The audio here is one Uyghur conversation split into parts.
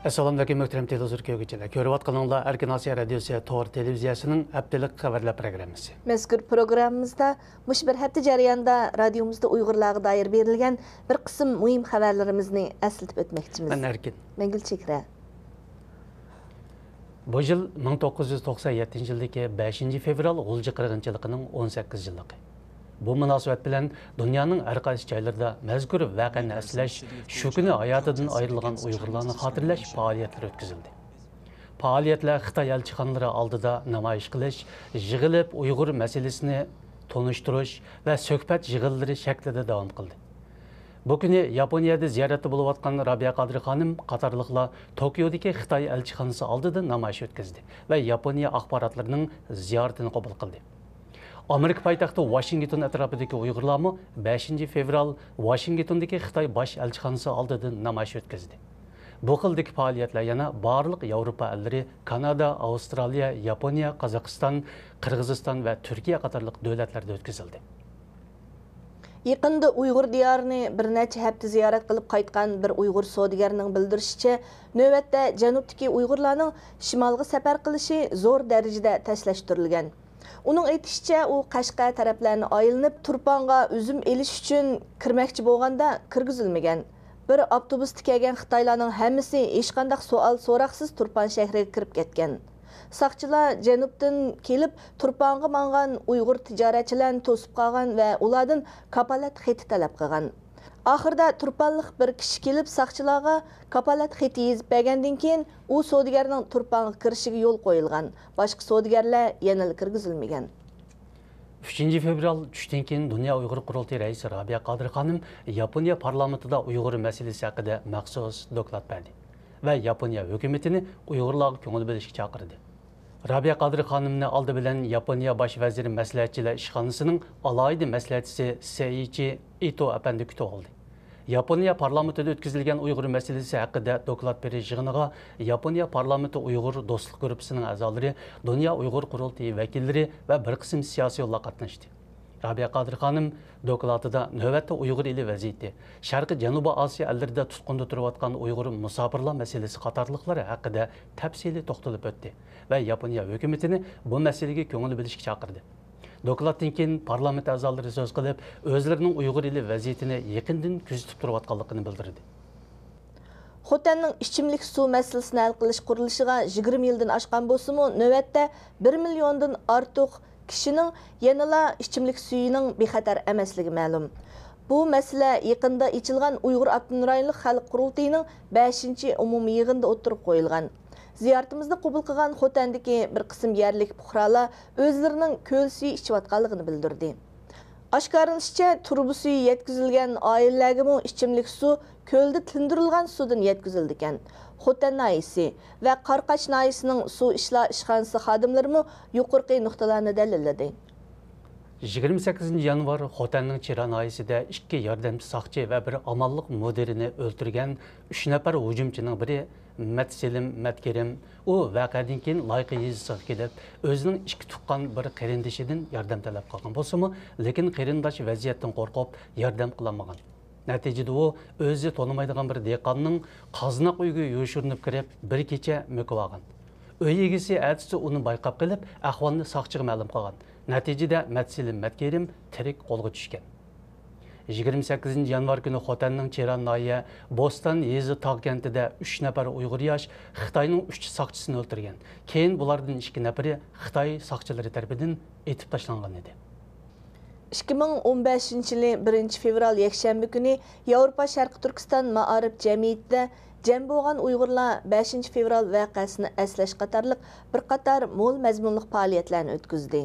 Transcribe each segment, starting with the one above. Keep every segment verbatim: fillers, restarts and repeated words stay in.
ئەسسالامۇئەلەيكۇم، مۆھتەرەم تېلېۋىزور كۆرگۈچىلەر. كۆرۈۋاتقىنىڭلار ئەركىن ئاسىيا رادىيوسى تور تېلېۋىزىيەسىنىڭ ھەپتىلىك خەۋەرلەر پروگراممىسى. مەزكۇر پروگراممىمىزدا مۇشۇ بىر ھەپتە جەريانىدا رادىيومىزدا ئۇيغۇرلارغا دائىر بېرىلگەن بىر قىسىم مۇھىم خەۋەرلىرىمىزنى ئەسلىتىپ ئۆتمەكچىمىز. مەن ئەركىن. مەن گۈلچېھرە. بۇ يىل مىڭ توققۇز يۈز توقسان يەتتىنچى يىلدىكى بەشىنچى فېۋرال غۇلجا قىرغىنچىلىقىنىڭ ئون سەككىز يىللىقى. بۇ مۇناسىۋەت بىلەن دۇنيانىڭ ھەر قايسى جايلىرىدا مەزكۇر ۋەقەنى ئەسلەش، شۇ كۈنى ھاياتىدىن ئايرىلغان ئۇيغۇرلارنى خاتىرىلەش پائالىيەتلىرى ئۆتكۈزۈلدى. پائالىيەتلەر خىتاي ئەلچىخانىلىرى ئالدىدا نامايىش قىلىش، يىغىلىپ ئۇيغۇر مەسىلىسىنى تونۇشتۇرۇش ۋە سۆھبەت يىغىنلىرى شەكلىدە داۋام قىلدى. بۇ كۈنى ياپونىيەدە زىيارەتتە بولۇۋاتقان رابىيە قادىر خانىم قاتارلىقلار توكيودىكى خىتاي ئەلچىخانىسى ئالدىدا نامايىش ئۆتكۈزدى ۋە ياپونىيە ئاخباراتلىرىنىڭ زىيارىتىنى قوبۇل قىلدى. ئامېرىكا پايتەختى ۋاشىنگتون ئەتراپىدىكى ئۇيغۇرلارمۇ بەشىنچى فېۋرال ۋاشىنگتوندىكى خىتاي باش ئەلچىخانىسى ئالدىدا نامايىش ئۆتكۈزدى. بۇ خىلدىكى پائالىيەتلەر يەنە بارلىق ياۋروپا ئەللىرى، كانادا، ئاۋسترالىيە، ياپونىيە، قازاقىستان، قىرغىزىستان ۋە تۈركىيە قاتارلىق دۆلەتلەردە ئۆتكۈزۈلدى. يېقىندا ئۇيغۇر دىيارىنى بىر نەچچە ھەپتە زىيارەت قىلىپ قايتقان بىر ئۇيغۇر سودىگەرنىڭ بىلدۈرۈشىچە، نۆۋەتتە جەنۇبتىكى ئۇيغۇرلارنىڭ شىمالغا سەپەر قىلىشى زور دەرىجىدە تەسلەشتۈرۈلگەن. ئۇنىڭ ئېيتىشىچە، ئۇ قەشقەر تەرەپلەرنى ئايلىنىپ، تۇرپانغا ئۈزۈم ئېلىش ئۈچۈن كىرمەكچى بولغاندا كىرگۈزۈلمىگەن. بىر ئاپتوبۇستا كەلگەن خىتايلارنىڭ ھەممىسى ھېچقانداق سوئال-سوراقسىز تۇرپان شەھىرىگە كىرىپ كەتكەن. ساقچىلار جەنۇبتىن كېلىپ تۇرپانغا ماڭغان ئۇيغۇر تىجارەتچىلەرنى توسۇپ قالغان ۋە ئۇلاردىن كاپالەت خېتى تەلەپ قىلغان. ئاخىرىدا تۇرپانلىق بىر كىشى كېلىپ ساقچىلارغا كاپالەت خېتى يېزىپ بەرگەندىن كېيىن، ئۇ سودىگەرنىڭ تۇرپانغا كىرىشىگە يول قويۇلغان. باشقا سودىگەرلەر يەنىلا كىرگۈزۈلمىگەن. ئۈچىنچى فېۋرال چۈشتىن كېيىن دۇنيا ئۇيغۇر قۇرۇلتىيى رەئىسى رابىيە قادىر خانىم ياپونىيە پارلامېنتىدا ئۇيغۇر مەسىلىسى ھەققىدە مەخسۇس دوكلات بەردى ۋە ياپونىيە ھۆكۈمىتىنى ئۇيغۇرلارغا كۆڭۈل بۆلۈشكە چاقىردى. رابىيە قادىر خانىمنى ئالدى بىلەن ياپونىيە باش ۋەزىرى مەسلىھەتچىلەر ئىشخانىسىنىڭ ئالاھىدە مەسلىھەتچىسى سېئىچى ئىتو ئەپەندى كۈتۈۋالدى. ياپونىيە پارلامېنتىدا ئۆتكۈزۈلگەن ئۇيغۇر مەسىلىسى ھەققىدە دوكلات بېرىش يىغىنىغا ياپونىيە پارلامېنتى ئۇيغۇر دوستلۇق گۇرۇپپىسىنىڭ ئەزالىرى، دۇنيا ئۇيغۇر قۇرۇلتىيى ۋەكىللىرى ۋە بىر قىسىم سىياسىيونلار قاتناشتى. رابىيە قادىر خانىم دوكلاتىدا نۆۋەتتە ئۇيغۇر ئېلى ۋەزىيىتى، شەرقىي جەنۇبىي ئاسىيا ئەللىرىدە تۇتقۇندا تۇرۇۋاتقان ئۇيغۇر مۇساپىرلار مەسىلىسى قاتارلىقلار ھەققىدە تەپسىلىي توختىلىپ ئۆتتى ۋە ياپونىيە ھۆكۈمىتىنى بۇ مەسىلىگە كۆڭۈل بۆلۈشكە چاقىردى. دوكلاتتىن كېيىن پارلامېنت ئەزالىرى سۆز قىلىپ، ئۆزلىرىنىڭ ئۇيغۇر ئېلى ۋەزىيىتىنى يېقىندىن كۆزىتىپ تۇرۇۋاتقانلىقىنى بىلدۈردى. خوتەننىڭ ئىچىملىك سۇ مەسىلىسىنى ھەل قىلىش قۇرۇلۇشىغا يىگىرمە يىلدىن ئاشقان بولسىمۇ، نۆۋەتتە بىر مىليوندىن ئارتۇق كىشىنىڭ يەنىلا ئىچىملىك سۈيىنىڭ بىخەتەر ئەمەسلىكى مەلۇم. بۇ مەسىلە يېقىندا ئېچىلغان ئۇيغۇر ئاپتونوم رايونلۇق خەلق قۇرۇلتىيىنىڭ بەشىنچى ئومۇمىي يىغىنىدا ئوتتۇرىغا قويۇلغان. زىيارىتىمىزنى قوبۇل قىلغان خوتەندىكى بىر قىسىم يەرلىك پۇقرالار ئۆزلىرىنىڭ كۆل سۈيى ئىچىۋاتقانلىقىنى بىلدۈردى. ئاشكارىلىنىشىچە، تۇرۇبا سۈيى يەتكۈزۈلگەن ئائىلىلەرگىمۇ ئىچىملىك سۇ كۆلدە تىندۇرۇلغان سۇدىن يەتكۈزۈلىدىكەن. خوتەن ناھىيىسى ۋە قاراقاش ناھىيىسىنىڭ سۇ ئىشلار ئىشخانىسى خادىملىرىمۇ يۇقىرىقى نۇقتىلارنى دەلىللىدى. يىگىرمە سەككىزىنچى يانۋار خوتەننىڭ چىرا ناھىيىسىدە ئىككى ياردەمچى ساقچى ۋە بىر ئامانلىق مۇدىرىنى ئۆلتۈرگەن ئۈچ نەپەر ھۇجۇمچىنىڭ بىرى مەت سېلىم مەتكېرىم، ئۇ ۋەقەدىن كېيىن لايقا يېزىسىغا كېلىپ، ئۆزىنىڭ ئىككى تۇغقان بىر قېرىندىشىدىن ياردەم تەلەپ قىلغان بولسىمۇ، لېكىن قېرىنداش ۋەزىيەتتىن قورقۇپ ياردەم قىلالمىغان. نەتىجىدە ئۇ ئۆزى تونۇمايدىغان بىر دېھقاننىڭ قازناق ئۆيىگە يوشۇرۇنۇپ كىرىپ، بىر كېچە مۆكۈۋالغان. ئۆي ئىگىسى ئەتىسى ئۇنى بايقاپ قېلىپ، ئەھۋالنى ساقچىغا مەلۇم قىلغان. نەتىجىدە مەت سېلىم مەتكېرىم تىرىك قولغا چۈشكەن. يىگىرمە سەككىزىنچى يانۋار كۈنى خوتەننىڭ چىران ناھىيە بوستان يېزا تاغ كەنتىدە ئۈچ نەپەر ئۇيغۇر ياش خىتاينىڭ ئۈچ ساقچىسىنى ئۆلتۈرگەن. كېيىن بۇلاردىن ئىككى نەپىرى خىتاي ساقچىلىرى تەرىپىدىن ئېتىپ تاشلانغان ئىدى. ئىككى مىڭ ئون بەشىنچى يىلى بىرىنچى فېۋرال يەكشەنبە كۈنى ياۋروپا شەرقىي تۈركىستان مائارىپ جەمئىيىتىدە جەم بولغان ئۇيغۇرلار بەشىنچى فېۋرال ۋەقەسىنى ئەسلەش قاتارلىق بىر قاتار مول مەزمۇنلۇق پائالىيەتلەرنى ئۆتكۈزدى.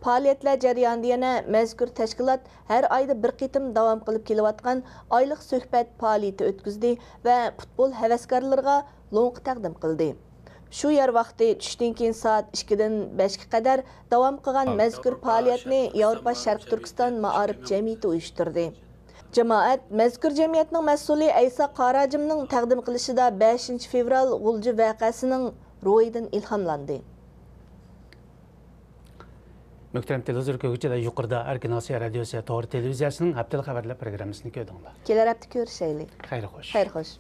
پائالىيەتلەر جەريانىدا يەنە مەزكۇر تەشكىلات ھەر ئايدا بىر قېتىم داۋام قىلىپ كېلىۋاتقان ئايلىق سۆھبەت پائالىيىتى ئۆتكۈزدى ۋە پۇتبول ھەۋەسكارلىرىغا لوڭقا تەقدىم قىلدى. شۇ يەر ۋاقتى چۈشتىن كېيىن سائەت ئىككىدىن بەشكە قەدەر داۋام قىلغان مەزكۇر پائالىيەتنى ياۋروپا شەرقىي تۈركىستان مائارىپ جەمئىيىتى ئۇيۇشتۇردى. جامائەت مەزكۇر جەمئىيەتنىڭ مەسئۇلى ئەيسا قاراجىمنىڭ تەقدىم قىلىشىدا بەشىنچى فېۋرال غۇلجا ۋەقەسىنىڭ روھىدىن ئىلھاملاندى. مۆھتەرەم تېلېۋىزور كۆرگۈچىلەر، يۇقىرىدا ئەركىن ئاسىيا رادىيوسى تور تېلېۋىزىيەسىنىڭ ھەپتىلىك خەۋەرلەر پروگراممىسىنى كۆردۈڭلار. كېلەر ھەپتە كۆرۈشەيلى. خەير خوش. خەير خوش.